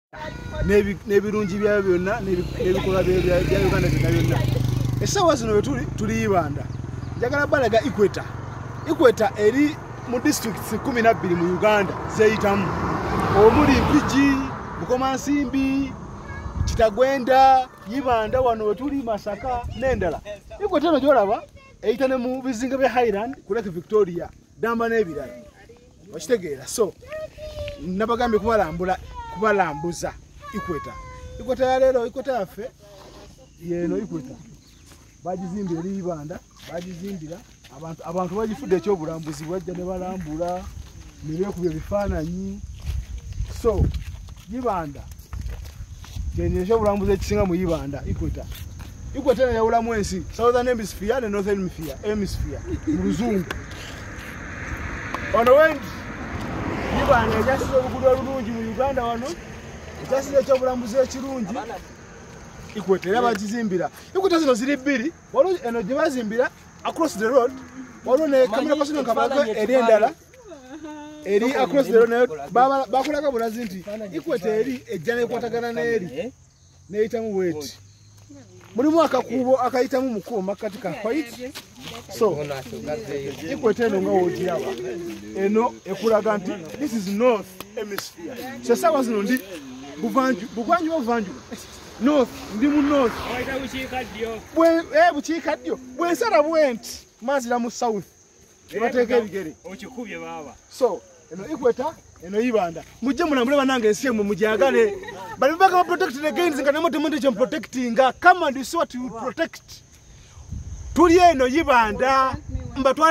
N'ebirungi byayo byonna n'ebikolwa bya Uganda byonna byonna. Essaawa zino we tuli, tuli Ibanda. Njagala balaga equator. Equator eri mu disitulikiti 12 mu Uganda zeyitamu, omuli Mpigi, Bukomansimbi, Kitagwenda, Ibanda, wano wetuli Masaka n'endala. Equator eno gyolaba eyita ne mu bizinga bya Highland ku Lake Victoria, Damba n'ebirala, okitegeera? So nabagambye kubalambula, kubalambuza equator. Equator ya leero, equator yaffe yeno. Equator bagizimbira eri Ibanda, bagizimbira abantu. Abantu bagifudde ekyobulambuzi, bajja ne balambula ne beekuba ebifaananyi. So Ibanda kyenye ekyobulambuzi ekisinga mu Ibanda, equator. Equator eno yawulamu ensi, Southern Hemisphere ne Northern Hemisphere mu Luzungu. Wano wendi Ibanda, ekyasiza oluguudo olulungi mu Uganda, wano ekyasiza ekyobulambuzi ekirungi, equator. Era bagizimbira, equator zino ziri bbiri. Waliwo eno gye bazimbira across the road, waliwo ne camera person kabalako eri endala eri across the road, nayo bakulaga bulazi nti equator eri ejja nekwatagana n'eri neyitamu bweti. Mulimu akakuubo akayitamu mu kkubo makkati ka white. So equator eno nga woogiraba eno ekulaga nti this is North Hemisphere. So essaawa zino ndi bugwanjuba, buvanjuba, north, ndi mu north. Bukiikaddyo. Bwensala bwenti mazira mu south ebateeka ebigere. Okikubye baaba. So eno equator, eno Ibanda. Mujje mulambule banange, ensi emwe mujagale. Bali baka protect the gains nga namwe temuntu kye protectinga. Come and see what you protect. Tuli eno Ibanda, mbatwala.